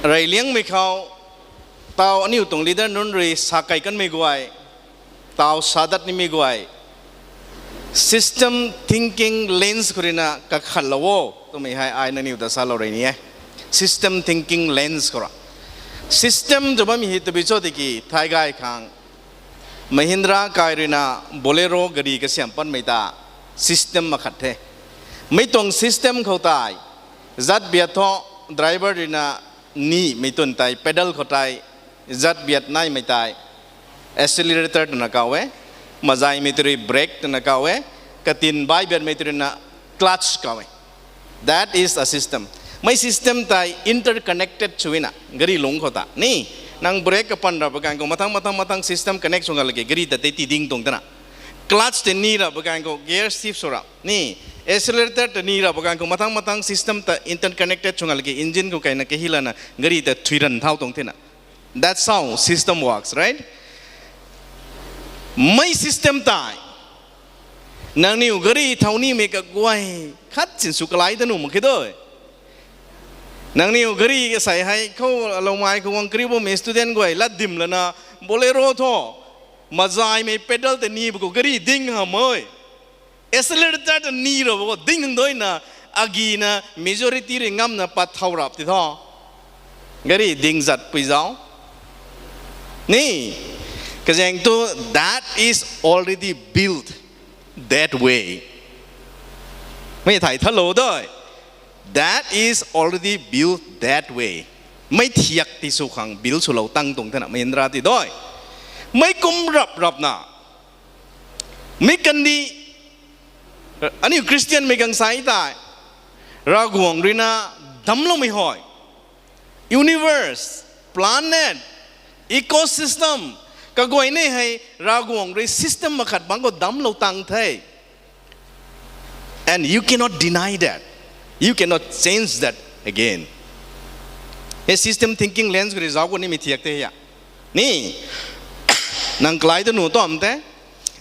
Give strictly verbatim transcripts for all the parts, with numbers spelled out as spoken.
Reyliangmei khou, taw aniu tuang leader nunc rui sa kei kanmei guay, taw sa dat nimei guay, system thinking lens khou rui na kakhatlou o twmei hei ai nangniw ta salou rui ni e. System thinking lens khou ra. System tw bammei hei tabui cho tiki, thai gay khang Mahindra kai rui na Bolero gari kasiam patmei ta system makhat the. Mei tuang system khou tei, zat biat thu driver rui na ni mei twn tei pedal khou tei, zat biat naimei tei accelerator twna kau e, mazaymei tei rui brake twna kau e, katin bai biatmei tei rui na clutch kau e. That is a system. Mei system tei interconnected sw na, gari lungc khou ta ni, nang brake kapan ra pa ganv khou mathang mathang mathang system connect sw nga laki gari ta tei tiding tuang tana. Clutch tei ni ra pa ganv khou gear shift sw ra ni, accelerator tei ni ra pa ganv khou mathang mathang system ta interconnected sw nga laki engine khou kaina kahi lana gari ta thui ran thau tuang thena. That's how system works, right? Mei system tei, nangniw gari thau nimei kaguay khat sin sw kalai ta nuh mak khe doi. Nangniw gari asei hei khou aloumei khou guang kariu bammei student guay lat dim lana, Bolero thu, mazaymei pedal tei ni ba khou gari ding hamei. Accelerator ta ni ra bo ding hang doi na, agi na majority rui ngamna pat thau rap ti tho. Gari ding zat pui zau. Ni, kazaeng tu, that is already built that way. Mei thai thalou doi. That is already built that way. Mei thiak ti sw khang build swlou tang tuang thena Mahindra ti doi. Mei kum rap rap na, mei kandi, aniu Christian mei gangsai tei, Ravguangc rui na damcloumei hei, universe, planet, ecosystem, kaguay ni hei Ravguangc rui system makhat bangc khou damclou tang the. And you cannot deny that. You cannot change that again. Hei system thinking lens khou rui zauc khou nimei thiak the ya. Ni, nang kalai ta nuh tam the.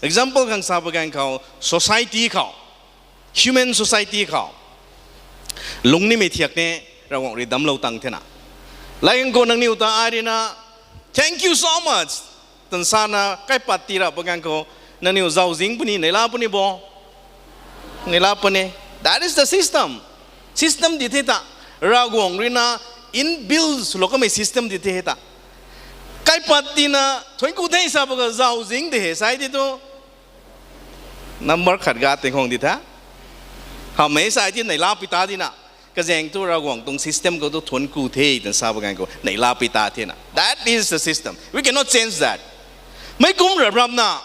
Example khang sa pa ganv khou, society khou, human society khou, lungc nimei thiak ni Ravguangc rui damclou tang thena. Laigang khou nangniw ta ai rui na, thank you so much, tan sana kaipat ti ra pa ganv khou, nangniw zauzian puni, neihla puni bo. Neihla puni. That is the system. System di the ta. Ravguangc rui na inbuilt swlou kamei system di the ta. Kaipat tina thuanc ku the sa pa ka zauzian di he sai ti tu, number khat ga tingkhang di tha. Hamei sai ti neihla pi ta di na. Kazaeng tu Ravguangc tuang system khou tu thuanc ku the tan sa pa ganv khou neihla pi ta thena. That is the system. We cannot change that. Mei kum rap rap na,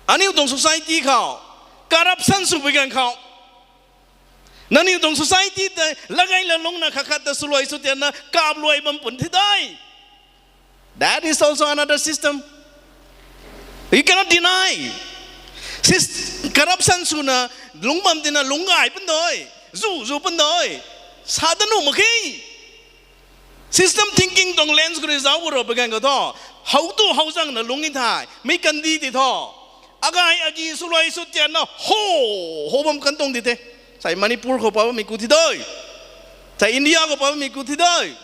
aniu tuang society khou corruption sw pui ganv khou, nangniw tuang society tei lagay la lungna khat khat ta swluai sw tianna kapluai bam pun thi dai. That is also another system. You cannot deny. Corruption swna lungc bam tina lungc gay pun doi, zu zu pun doi, sa ta nuh mak khe. System thinking tuang lens khou rui zauc khou ra pa ganv khou thu, how tu how zangna lungc e thei mei kandi ti thu, agay agi swluai sw tianna ho, ho bam kan tuang di the. Sai Manipur khou pa bammei ku thi doi, sai India khou pa bammei ku thi doi.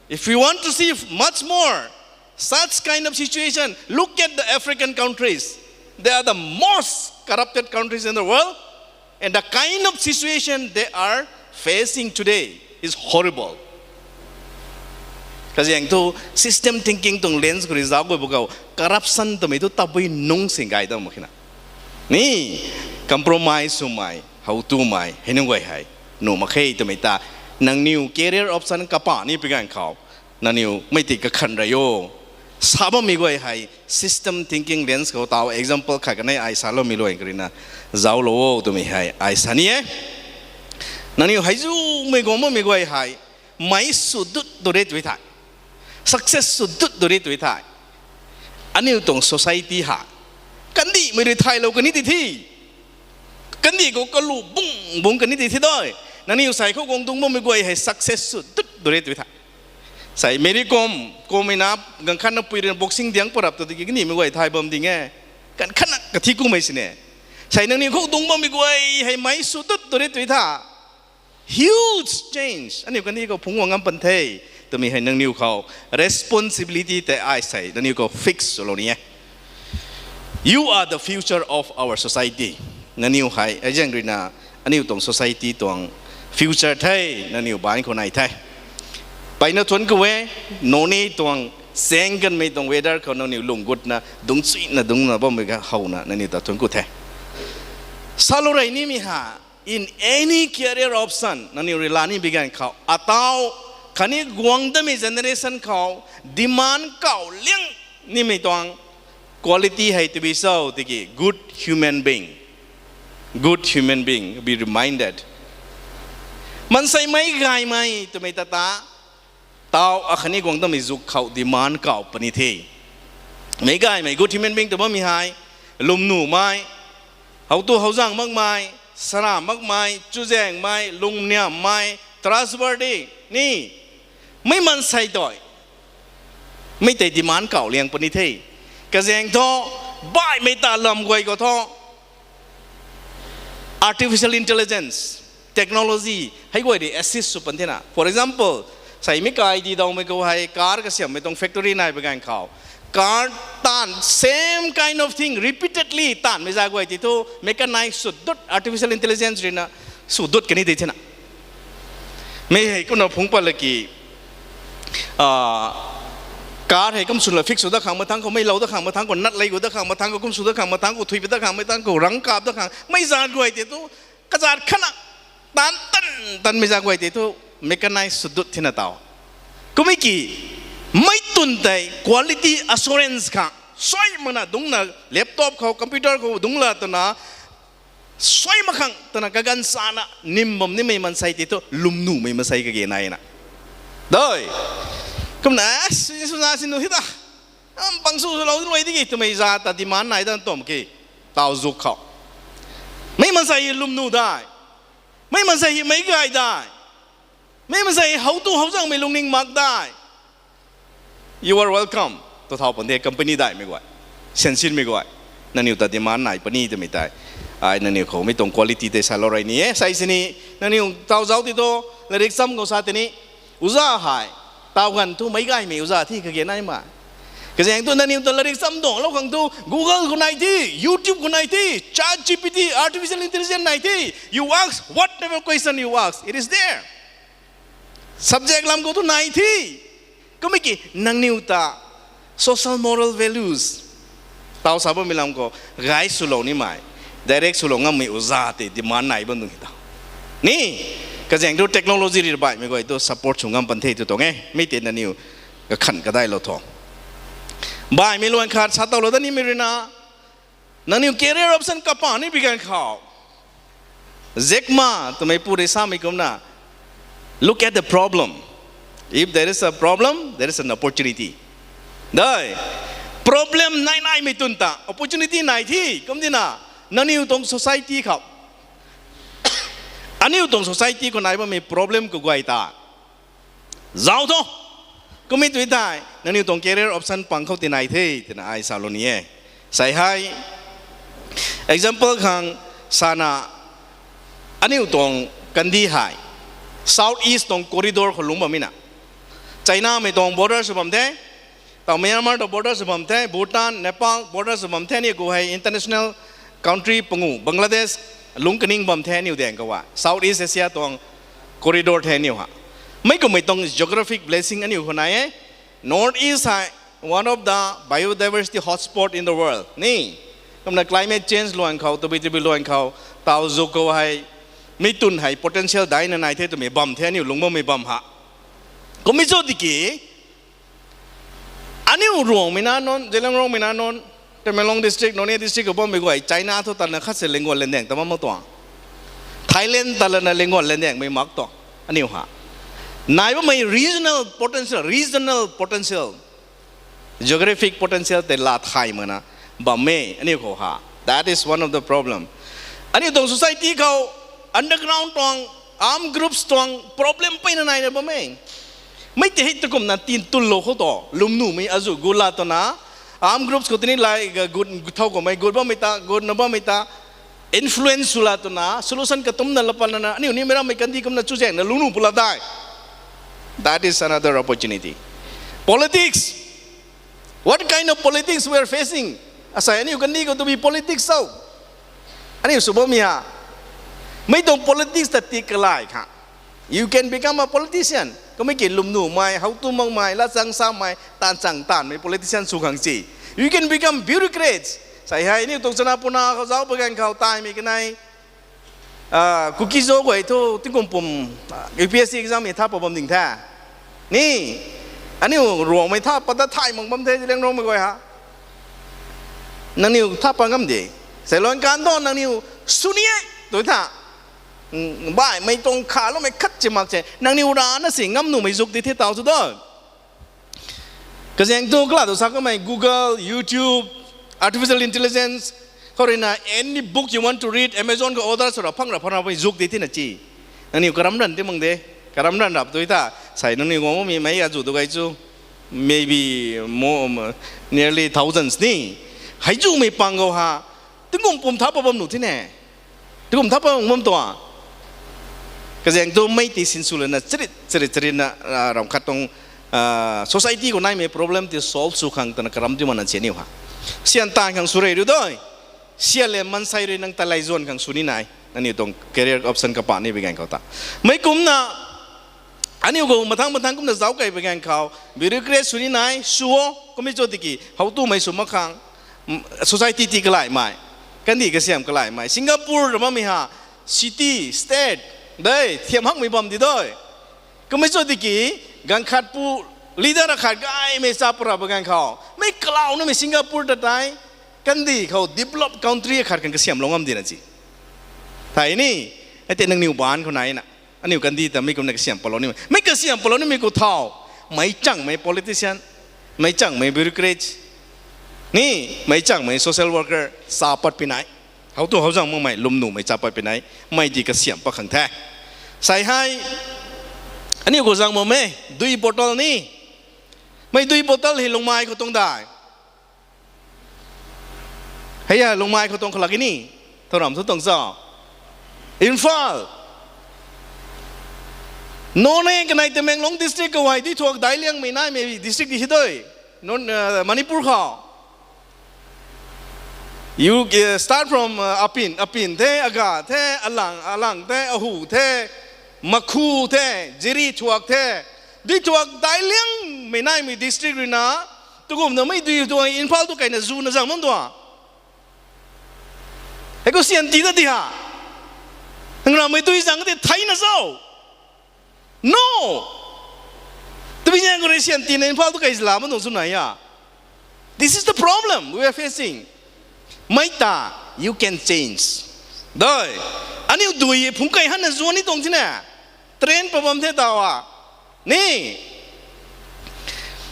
If you want to see much more such kind of situation, look at the African countries. They are the most corrupted countries in the world, and the kind of situation they are facing today is horrible. Kazaeng tu system thinking tuang lens khou rui zauc khou bu khou corruption twmei tu tabui nungc sing gay dam mak khe na. Ni, compromise swmei, how tumei hei nunc guay hei nuh mak khe twmei ta, nangniw career option kapa ni pi ganv khou, nangniw mei ti kakhan rey o. Sa bammei guay hei system thinking lens khou taw example khat kanei ai saloumei luan khou rui na zauclou o twmei hei ai sa ni e. Nangniw hei zumei guang bammei guay hei, mei sw dut tu ri tu thei, success sw dut tu ri tu thei, aniu tuang society ha, kandihmei rui thaylou kani ti the. Kandih khou kalu bung bung kani ti the doi. Nangniw sai khou guang dung bammei guay hei success sw dut tu ri tu thei, sai Mary Kom, Kommei na, ganv khat na pui rui na boxing diang parap tu tiki kandihmei guay thay bam ding e. Ganv khat na kathi kumei sini. Sai nangniw khou dung bammei guay hei mei sw dut tu ri tu thei, huge change aniu kandih khou phungc guang ngam pan the. twmei hei nangniw khou responsibility tei ai sei nangniw khou fix swlou ni e. You are the future of our society. Nangniw hei azaeng ruina aniu tuang society tuang future the, nangniw baanc khou nai the. Peyna thuanc khou e, noni tuang saeng kanmei tuang weather khou nangniw lung gutna dungc chuina dungcna bammei ga howna nangniw ta thuanc khou the. Salou rey nimei ha, in any career option nangniw rila ni bi ganv khou atau khatni guang damei generation khou demand kau liang nimei tuang quality hei tabui cho tiki good human being, good human being, be reminded. Maansei meic gaymei twmei ta ta, tau akhatni guang damei zuk khou demand kau puni the. Meic gaymei good human being tw bammei hei lwmnumei, how tu how zaeng makmei, sara makmei, chuzaenghmei, lungniammei, trustworthy ni, mei maansei tei, mei tei demand kau liang puni the. Kazaeng thu, baihmei ta lam guay khou thu artificial intelligence, technology hei guay rui assist sw pan thena. For example, sei mei kai di dawmei khou hei car kasiammei tuang factory nai bi ganv khou, car taanv same kind of thing repeatedly taanvmei za guay tei thu mechanize sw dut, artificial intelligence ruina sw dut kani tei thena. Mei hei kumna phungc pat laki, car hei kum sw la fix sw dat khang mathangc khou, mei lou dat khang mathangc khou, nut lei gu dat khang mathangc khou, kum sw dat khang mathangc khou, thuipi dat khang mathangc khou, rang kap dat khang mei zaat guay tei thu kazaat khatna taanv tan tanmei za guay tei thu mechanize sw dut thena taw. Kummei ki, mei twn tei quality assurance khang suai makna dungcna laptop khou, computer khou dungc la twna suai mak khang twna kaganv sana nim bam nimei maansei tei thu lwmnumei maansei kage naina. Dai, kumna suna sinu hita, am pang sw swlou luai diki twmei za ta demand nai dan tum ki, taw zuk khou, mei maansei lwmnu dai, mei maansei hei meic gay dai, mei maansei how tu how zaengmei lungning mak dai, you are welcome tw thau pan de. Company daihmei guay, siansinmei guay, nangniw ta demand nai puni twmei tei, ai nangniw khou mei tuang quality tei salou rey ni e. Sei sini, nangniw taw zauc ti thu, lairik cham khou sa tini, uza hei, taw ganv thu meic gaymei uza thi kage naimei. Kazaeng thu nangniw ta lairik cham duanglou khang thu Google khou nai thi, YouTube khou nai thi, ChatGPT, artificial intelligence nai thi. You ask whatever question you ask, it is there. Subject lam khou thu nai thi. Kummei ki, nangniw ta social moral values, taw sa bammei lam khou, guide swlou nimei, direct swlou ngammei uza tei demand nai bam tuang ta ni. Kazaeng thu technology rui baihmei guay thu support sw ngam pan the tw tuang e. Mei tei nangniw kakhan kadailou tho. Baihmei luan khat sa towlou dat nimei ruina, nangniw career option kapa ni bi ganv khou, Jack Ma twmei pu rui samei kumna, look at the problem. If there is a problem, there is an opportunity. Dai, problem nai naimei twn ta opportunity nai thi. Kumtina, nangniw tuang society khou, aniu tuang society khou nai bammei problem kaguay ta zauc tho. Kummei tui tei nangniw tuang career option pang khou tinai the twna ai salou ni e. Sei hei, example khang sana, aniu tuang kandih hei South East tuang corridor khou lungc bammei na, Chinamei tuang border sw bam the, taw Myanmar tuang border sw bam the, Bhutan, Nepal border sw bam the, aniu khou hei international country pangu, Bangladesh lungc kaning bam the aniu daeng khou a. South East Asia tuang corridor the aniu ha. Mei kummei tuang geographic blessing aniu khou nai e. North East hei one of the biodiversity hotspot in the world ni. Kumna climate change luan khou, tabui tabui luan khou, taw zuk khou hei, mei twn hei potential daina nai the twmei bam the aniu lungc bammei bam ha. Kummei cho tiki, aniu Ruangmei na nunc, Zeliangrongmei na nunc, Tamenglong district, Noney district khou bammei guay, China thu talana khat se lingguan landaeng ta bam mak tuang, Thailand talana lingguan landaengmei mak tuang. Aniu ha, nai bammei regional potential, regional potential, geographic potential tei laa thay makna bam e aniu khou ha. That is one of the problem. Aniu tuang society khou underground tuang, armed groups tuang problem peyna naina bam e. Mei tei hei takumna tin tunlou khou tu lwmnumei azu gut la twna, armed groups khou tini lai ga gut thau khou mei gut bammei ta, gutna bammei ta influence sw la twna solution katumna la panna aniu nimei rammei kandih kumna chuzaengna lungc nu pu la dai. That is another opportunity. Politics. What kind of politics we are facing? Asei aniu kandih khou tu bi politics tho. Aniu sw bam ya. Mei tuang politics ta ti kalai kha. You can become a politician. Kamei ki lwmnuhmei, how tu makmei, lat chang samei, taanv chang taanvmei politician sw khang si. You can become bureaucrats. Asei hei aniu tuang chana puna khou zauc pa ganv khou taimei kanei. Ah, Kuki-Zo guay thu tingkum pum, ah, U P S C exam hei tha pa bam ding the. Ni, aniu Ruangmei tha pa ta thay mak bam the, Zeliangrongmei guay ha. Nangniw tha pa ngam de. Seiluan kan tho nangniw sw ni e, tu tha. Mm, baihmei tuang khaloumei khat chi mak che. Nangniw rana si ngam nuhmei zuk di the tau sw do. Kazaeng tu kala tu sa kamei Google, YouTube, artificial intelligence, khou rui na any book you want to read, Amazon khou order sw ra phang ra phang ra pui zuk di thina chi. Nangniw karam ran ti mang de, karam ran rap tu ta, asei nangniw guang mi mei azu tu gay chu, maybe more, nearly thousands ni. Hei zumei pang gou ha, tingkum pum tha pa bam nu thine. Tingkum tha pa bam tua. Kazaeng tu mei ti sinsw lana, chirit, chirit, chirit na, ah, ram khat tuang, ah, society khou naimei problem ti solve sw khang twna karam ti mana chi aniu ha. Sian tan khang sw rei riu doi. Sian le mansei rui nang ta lei zuan khang sw ni nai. Aniu tuang career option kapa ni bi ganv khou ta. Mei kumna, aniu khou mathang mathang kumna zauc kei bi ganv khou, bureaucrat sw ni nai, sw o, kummei cho tiki, how tu mei sw mak khang, mm, society ti kalaimei, kandih kasiam kalaimei. Singapore ra bammei ha, city, state, dei, thiam hakmei bam di doi. Kummei cho tiki, ganv khat pu, leader akhat gaymei cha pura bi ganv khou. Mei kalau namei Singapore ta tei, kandih khou developed country akhat khang kasiam lou ngam di na chi. Thei ni, ate nangniw baan khou nai na. Aniu kandih ta mei kumna kasiam palou ni. Mei kasiam palou nimei khou thau. Meic changmei politician, meic changmei bureaucrat, ni, meic changmei social worker, cha pat pi nai. How tu how zang makmei, lwmnuhmei cha pat pi nai. Mei di kasiam pa khang the. Asei hei, aniu khou zang mak e, dui bottle ni. Mei dui bottle hei Lungmei khou tuang dai. Hei ya, Lungmei khou tuang khalak ni. Thow ram thu tuang cho. Imphal. Noney kanei Tamenglong district khou hei dui thuak daic liangmei naimei district di hi doi. Non, uh, Manipur khou. You, uh, start from, uh, Apin, Apin the, Aga the, Alang, Alang the, Ahu the, Makhu the, Jiri thuak the. Dui thuak daic liangmei naimei district rui na, tukumna mei dui thuak Imphal tu kaina zu na zang bam tua. Hei khou sian ti ta di ha. Nang ramei dui zang ti theina cho. No! Tabui zaeng khou rui sian tina Imphal tu kai zila ma tuang sw nai a. This is the problem we are facing. Mei ta, you can change. Doi, aniu dui phungc kai hanna zuan ni tuang thina. Train pa bam the taw a. Ni,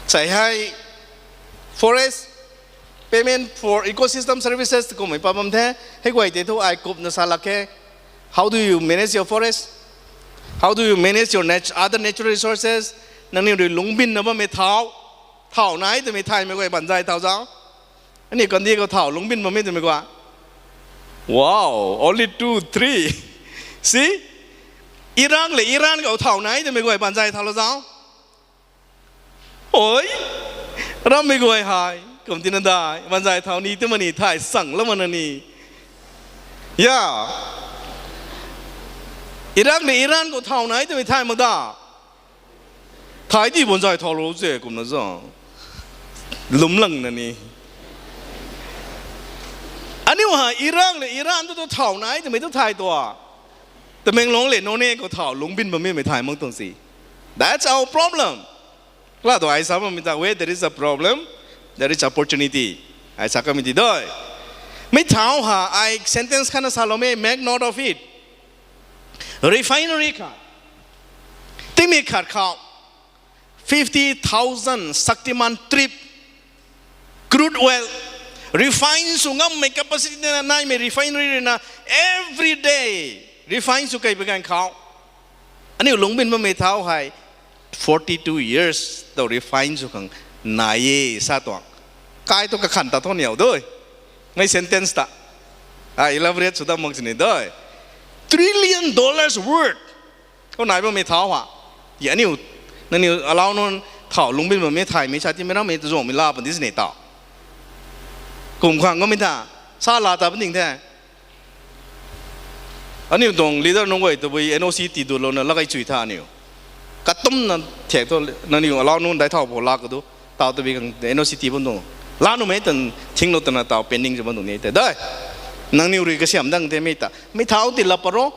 asei hei forest, payment for ecosystem services kummei pa bam the. Hei guay tei thu ai kupna sa lak khe. How do you manage your forest? How do you manage your nat-, other natural resources? Nangniw rui lungcbinna bammei thau. Thau nai twmei thaymei guay banzay thau zau. Aniu kandih khou thau lungcbin bammei twmei guay. Wow, only two, three. See? Iraq le Iran khou thau nai twmei guay banzay thau lou zau. Oi, rammei guay hei kum tina dai, banzay thau ni twmei ni thay sang lam mana ni. Ya. Iraq le Iran khou thau nai twmei thay mak da. Thay di banzay thau lou ze kumna zang. Lwm lang na ni. Aniu hei Iraq le Iran tu tu thau nai twmei tu thay tua. Tamenglong le Noney khou thau lungcbin bammei mei thay mak tuang si. That's our problem. Kala tu ai sa bammei ta, where there is a problem, there is opportunity. Ai sa kamei ti doi. Mei thau ha, ai sentence khatna saloumei, make note of it. Refinery khat. Tingmei khat khou fifty thousand Shaktiman trip crude oil refine sw ngammei capacity na naimei refinery rui na every day refine sw kei bi ganv khou. Aniu lungcbin bammei thau hei forty two years tu refine sw khang nai e sa tuang. Kai tu kakhan ta thu niw doi. Mei sentence ta. A elaborate sw dam mak sini doi. Trillion dollars worth. Khou nai bammei thau ha. Ti aniu Nangniw alau nunc thau lungcbin bammei thaymei sa ti mei rammei ta zuangmei la pan di sini tau. Kum khang kamei tha, sa la ta pan ding the. Aniu tuang leader nunc guay tabui N O C ti dulouna lagai chui tha aniu. Katumna thek thu nangniw alau nunc dai thau pho lak ka du. Tau tabui khang N O C ti bam tuang. La numei tan thinglou tana tau pending sw bam tuang ni te dai. Nangniw rui kasiam dang te mei ta. Mei thau ti la paro.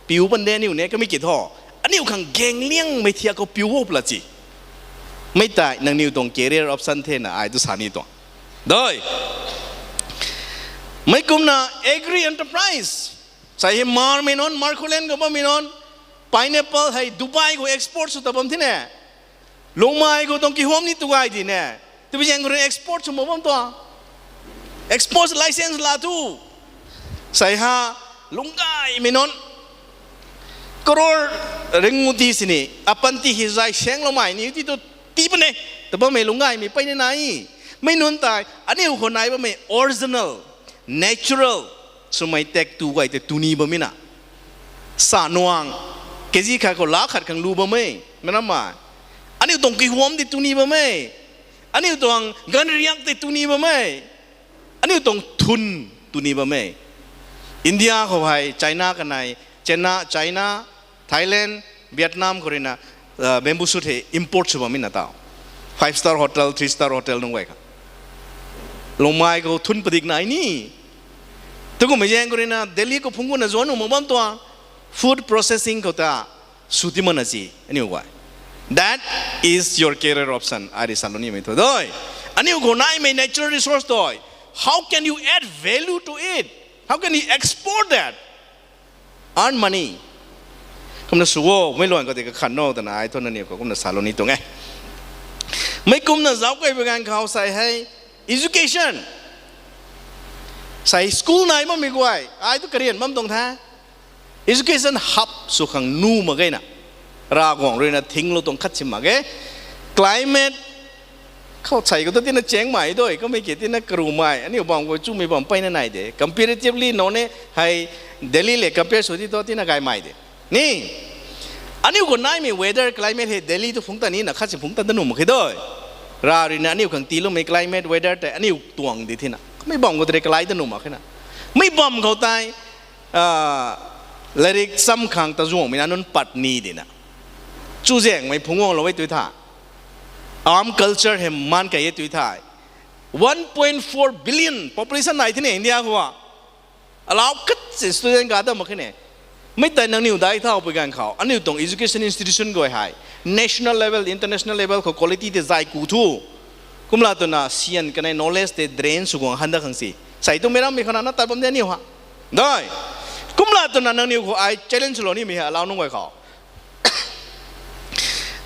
Piu pan de aniu ne kamei ki tho. Aniu khang gang liangmei thiak khou piu o pla chi. Mei tei nangniw tuang career option thena ai tu sa ni tuang. Dai. Mei kumna agri enterprise. Sai hei mar mei nunc, Marcolan khou bammei nunc. Pineapple hei Dubai khou export sw ta bam thine. Lungmei khou tuang kihom ni tu gay di ne. Tabui zaeng khou rui export sw mak bam tuang. Export license la tu. Sai ha lunggaymei nunc. Crore ringu ti sini, apanty hei zai sangloumei ni ti tu tii puni. Ta bammei lunggaymei peyna nai. Mei nunc tei, aniu khou nai bammei original, natural swmei tak tu gay tei tu ni bammei na. Sa nuang, kg khat khou laa khat khang lu bammei, mei rammei. Aniu tuang kihom tei tu ni bammei. Aniu tuang ganriak tei tu ni bammei. Aniu tuang thun tu ni bammei. India khou hei China kanei, China, China, Thailand, Vietnam khou ruina bamboo shoot hei import sw bammei na tau. Five star hotel, three star hotel nunc guay kha. Lungmei khou thun padik nai ni. Tukumhmei zaeng khou ruina Delhi khou phungc guna zuan nuh mak bam tuang. Food processing khou ta sw ti mana si aniu guay. That is your career option. Ai rui salou nimei thu doi. Aniu khou naimei natural resource doi. How can you add value to it? How can you export that? Earn money. Kumna sw o, mei luan khou tei kakhan no twna ai thu nangniw khou kumna salou ni tuang e. Mei kumna zauc kei baganv khou sai hei education. Sai school nai bammei guay ai thu karian bam tuang the. Education hub sw khang nuh mak ge na. Ravguangc ruina thinglou tuang khat si mak ge. Climate khou sai khou tu tina changmei doi, kamei ki tina karumei, aniu bam khou chumei bam peyna nai de. Comparatively none hei Delhi le compare sw ti tu tina gaymei de. Ni, aniu khou naimei weather, climate hei Delhi tu phungc ta nina khat si phungc ta da nuh mak khe doi. Rav ruina aniu khang tiiloumei climate, weather tei aniu tuang di thina. Kamei bam khou tei kalai da nuh mak khe na. Mei bam khou tei, lairik cham khang ta zuangmei na nunc pat ni di na. Chuzaenghmei phungc guanglou e tui tha. Arm culture hei maan kei e tui tha. One point four billion population nai thine India khou a. Alau khat si student ga dam mak khe ne. Mei tei nangniw dai thau pui ganv khou aniu tuang education institution guay hei national level, international level khou quality tei zay ku thu. Kumla twna sian kanei knowledge tei drain sw guang han da khang si. Sai tu mei rammei khou na na tat bam de aniu ha. Dai. Kumla twna nangniw khou ai challenge lou nimei hei alau nunc guay khou.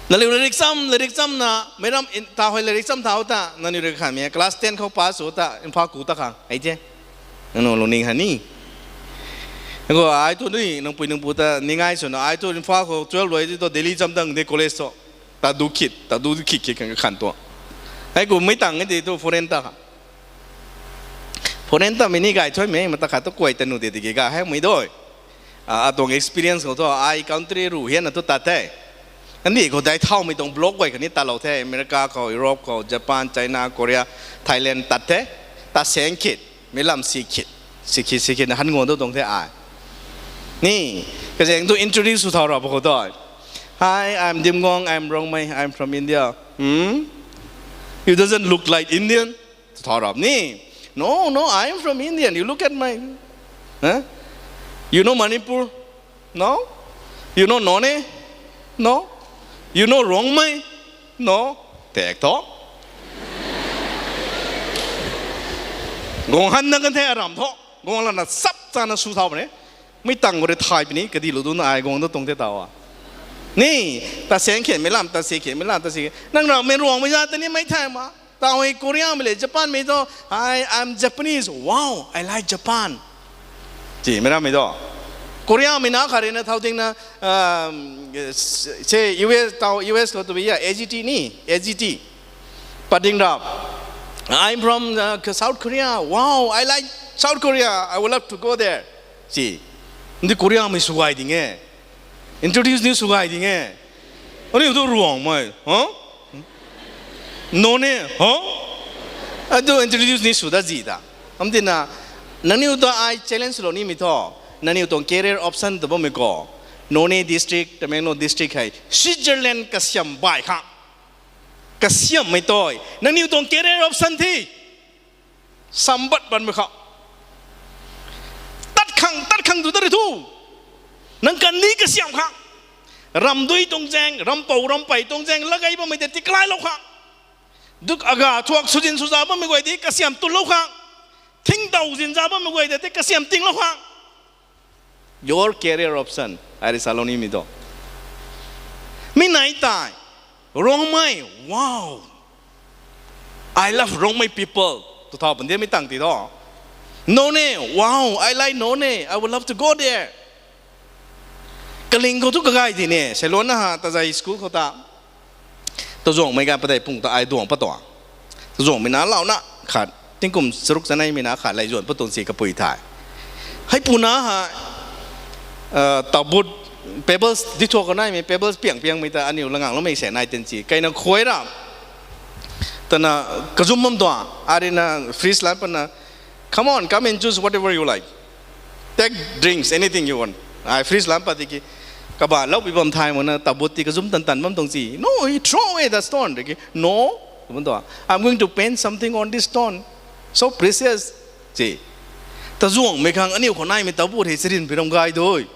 Nangniw lairik cham, lairik chamna, meic ram ta hei lairik cham thau ta, nangniw rui khanmei class ten khou pass sw ta Imphal ku ta khang hei the. Nangniw lungning ha ni. Khou ai thu ni nangpui nangpu ta ningai swna ai thu Imphal khou twelve luai ti tu Delhi cham dang de college thu. Ta du khit, ta du khit khit khang kakhan tu. Hei ku meic tang e ti thu foreign ta kha. Foreign ta mei ni gay thuaimei mata khat tu kuay ta nu de tiki ga hei mei doi. Atuang experience khou thu ai country ruh hianna thu tat the. Andi khou dai thaumei tuang block guay khatni tatlou the, America khou, Europe khou, Japan, China, Korea, Thailand tat the. Ta saeng khit, meic lam si khit, si khit si khit na han guang tu tuang the ai. Ni, kazaeng tu introduce sw thau rap khou doi. Hi, I'm Dimgong, I'm Rongmei, I'm from India. Hmm? You doesn't look like Indian. Tw thau rap ni. No, no, I am from Indian. You look at my, huh? You know Manipur? No. You know Noney? No. You know Rongmei? No. Tek tho. Guang han na kan the aram tho. Guang lana sap chana sw thau puni. Mei tang khou rui thay puni, kadihlou duna ai guang da tuang the tau a. Ni, ta saeng khe mei lam, ta si khe mei lam, ta si khe. Nang rammei Ruangmei za ta ni mei thay ma. Tau hei Koreamei le Japanmei tu, I am Japanese. Wow, I like Japan. Ti, mei rammei tu. Koreamei na khat rui na thau ding na, se U S, tau U S khou tu bi ya, A G T ni, A G T. Pat ding rap. I'm from South Korea. Wow, I like South Korea. I would love to go there. Si. Ndi Koreamei sw gay ding e. Introduce ni sw gay ding e. Aniu tu Ruangmei, ha? Noney, ha? Atu introduce ni sw dat zi ta. Am tina, nangniw ta ai challenge lou nimei thu. Nangniw tuang career option ta bammei khou, Noney district, Tamenglong district hei Switzerland kasiam bai khang. Kasiammei tei nangniw tuang career option the. Sambat banmei khou tat khang, tat khang tu ta rui thu. Nang kandih kasiam khang. Ramdui tuang zaeng, rampou rampei tuang zaeng, lagei bammei tei tikalailou khang. Duk aga thuak suzin suza bammei guay tei kasiam tunlou khang. Thingdau zinza bammei guay tei kasiam tinglou khang. Your career option. Ai rui salou nimei tu. Mi nai tei, Rongmei, wow. I love Rongmei people. Tu thau pan di mi tang ti tu. Noney, wow, I like Noney. I would love to go there. Kaling khou tu kagay di ne, Sailuanna ha, Tazei school khou ta. Tazuangmei gan patei pung ta ai duang pat tuang. Tazuangmei na launa khat, tingkum charuk chanei mei na khat laizuan pat tuang si kapui thei. Hei puna ha, tabut, pebbles di thuak khou naimei, pebbles piang piangmei ta aniu langang loumei se nai ten si. Kaina khuay ra. Tana kazum bam tuang, arina freeze lan pana, come on, come and choose whatever you like. Take drinks, anything you want. Ai freeze lan pat tiki, kaba lou pi bam thai mana, tabut ti kazum tan tan bam tuang si. No, he throw away the stone. Tiki, no, bam tuang. I'm going to paint something on this stone. So precious. Si. Tazuangmei khang aniu khou naimei tabut hei charin pi ram gay dui.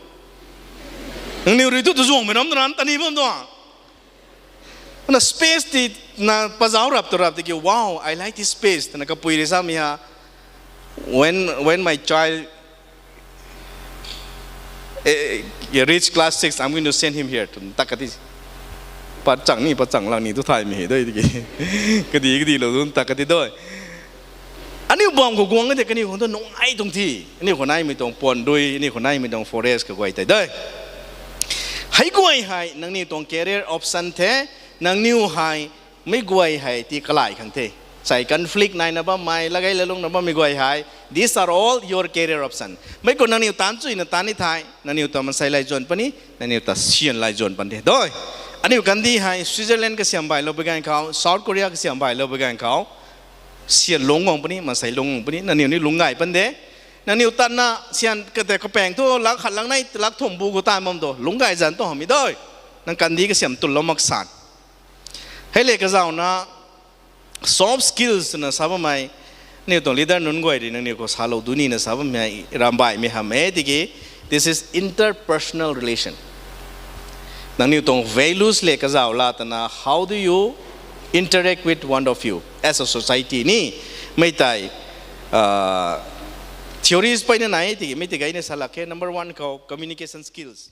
Nangniw rui tu tazuangmei ram na ran tani bam tuang. Na space ti na pazauc rap tu rap tiki, wow, I like this space. Tana kapui rui samei ha, when, when my child, eh, reach class six, I'm going to send him here. Tu tak kati. Pat chang ni, pat chang lang ni tu thaymei hei dui tiki. Kadi, kadi lou tu tak kati dui. Aniu bam khou guang de, kaniw khang tu nungai tuang thi. Aniu khou naimei tuang puan dui, aniu khou naimei tuang forest kaguay tei de. Hei guay hei, nangniw tuang career option the, nangniw hei, mei guay hei ti kalai khang the. Sai conflict naina bammei, lagei lalungna bammei guay hei. These are all your career option. Mei khou nangniw tan chuina tan ni thai, nangniw ta mansei laizuan puni, nangniw ta sian laizuan pan the. Doi. Aniu kandih hei, Switzerland kasiam bailou bi ganv khou, South Korea kasiam bailou bi ganv khou. Sian lungc guang puni, mansei lungc guang puni, nangniw ni lungc gay pan de. Nangniw tatna sian kate kapaeng thu lak khat lang nei, lak thum bu khou tan bam tu, lungc gay zan tu hamhmei doi. Nang kandih kasiam tunlou mak san. Hei le kazauhna, soft skills twna sa bammei, aniu tuang leader nunc guay rui nangniw khou salou duni na sa bammei, rambaihmei hamh e tiki, this is interpersonal relation. Nangniw tuang values le kazauh la twna, how do you interact with one of you as a society ni? Mei tei, theories peyna nai tiki, mei tei gayna sa lak khe, number one khou communication skills.